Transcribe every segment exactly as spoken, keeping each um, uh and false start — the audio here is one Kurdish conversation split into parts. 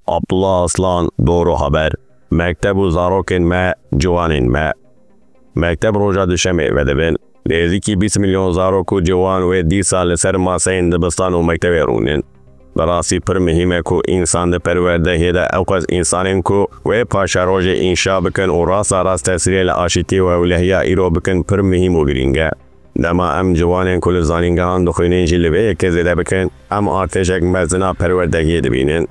Abdullah Aslan, Doğru Haber. Mekteb û zarokên me, ciwanên me. Mekteb roja duşemê vedibin. Nêzîkî bîst milyon zarok û ciwan wê dîsa li ser maseyên dibistan û mektebê rûnin. Bi rastî pir muhîm e ku însan di perwerdehiyê de ew qas însanên ku wê paşerojê înşa bikin û rasta rast tesîrê li aşîtî û ewlehiya îro bikin pir muhîm û girîng e. Dema em ciwanên ku li zanîngehan dixwînin jî li vê yekê zêde bikin, em artêşek mezin a perwerdehiyê dibînin.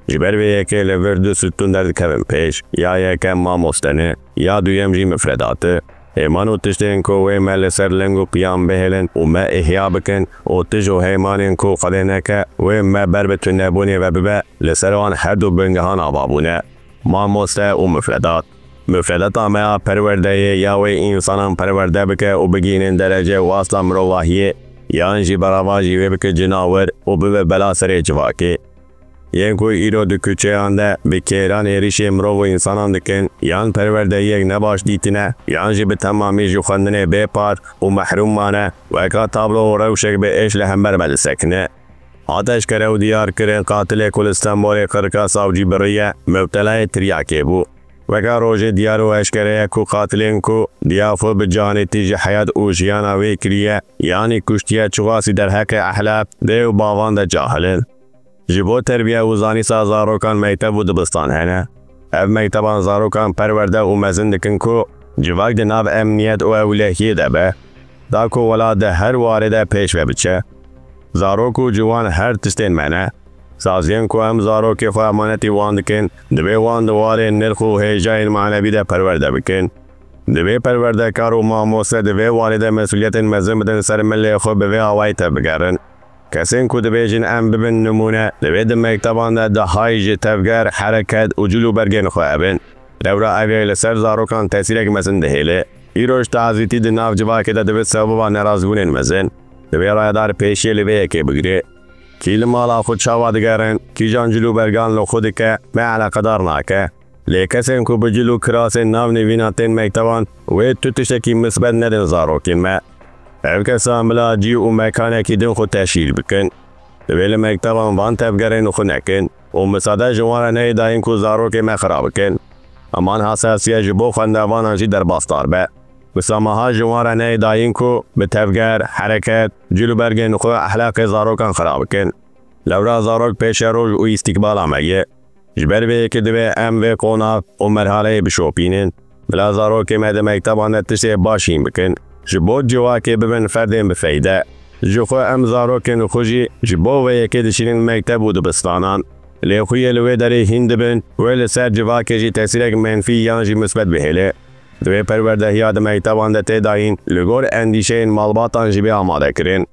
Ji ber vê yekê li vir du stûn derdikevin pêş, ya yekem mamoste ne, ya duyem jî mifredat e. Hêman û tiştên ku wê me li ser leng û piyan bihêlin û me ihya bikin û tij û hêmanên ku Xwedê neke wê me ber bi tundebûnê ve bibe, li ser wan her du bingehan ava bûne. Mamoste û mifredat. Mifredata me ya perwerdeyê ya wê însanan perwerde bike û bigihînin derece û asta mirovahiyê, yan jî berava jî wê bike cinawir û bibe bela serê civakê. Yên ku îro di kuçeyan de bi kêran êrîşê mirov û însanan dikin, yan perwerdehiyek nebaş dîtine, yan jî bi temamî ji xwendinê bê par û mehrûm mane, weka tablo û rewşek bi êş li hember me disekine. Hat eşkere û diyar kirin, qatilê ku li Stenbolê qirika savcî biriye, mewtelayê tiryakê bû. Weka rojê diyar û eşkere ye ku qatilên ku diya xwe bi canê tî ji heyat û jiyana wê kiriye, yanî kuştiye, çiqasî derheqê ehlaq, dê û bavan de cahil in. Ji bo terbiye û zanîsta zarokan mekteb û dibistan hene. Ev mekteban zarokan perwerde û mezin dikin ku civak di nav emniyet û ewlehiyê de be, da ku welat di her warê de pêş ve biçe. Zarok û ciwan her tiştên me ne. Saziyên ku em zarokê xwe emanetî wan dikin, divê wan di warê nirx û hêjayên manevî de perwerde bikin. Divê perwerdekar û mamoste di vê warê de mesûliyetên mezin bidin ser milê xwe, bi vê awayî tevbigerin. Kesên ku dibêjin em bibin nimûne, divê di mekteban de dahayî ji tevger, hereket û cil û bergên xwe hebin. Lewra ev yek li ser zarokan tesîrek mezin dihêle. Îro ji tazîtî di nav civakê de dibe sebeba nerazîbûnên mezin. Divê rayedar pêşiyê li vê yekê bigire. Kî li mala xwe çawa digerin, kîjan cil û bergan li xwe dike, me eleqedar nake. Lê kesên ku bi cil û kirasên nav nivînan tên mekteban, wê tu tiştekî misbet nedin zarokên me. Ev kesan bila cî û mekanekî din xwe teşhîr bikin. Divê li mekteban van tevgerên xwe nekin û misade ji wan re neyê dayîn ku zarokê me xira bikin. Heman hesasiye ji bo xwendevanan jî derbasdar be. Wisa meha ji wan re neyê dayîn ku bi tevger, hereket, cil û bergên xwe ehlaqê zarokan xira bikin. Lewra zarok pêşeroj û îstîkbala me ye. Ji ber vê yekê divê em vê qonax û merhaleyê bişopînin. Bila zarokê me di mekteban de tiştê baş hîn bikin. Ji bo civakê bibin ferdên bi feyde. Ji xwe em zarokên xwe jî ji bo vê yekê dişînin mekteb û dibistanan. Lê xwiyê li wê derê hîn dibin, wê li ser civakê jî tesîrek menfî yan jî misbet bihêle. Divê perwerdehiya di mekteban de tê dayîn, li gor endîşeyên malbatan jî bê amadekirin.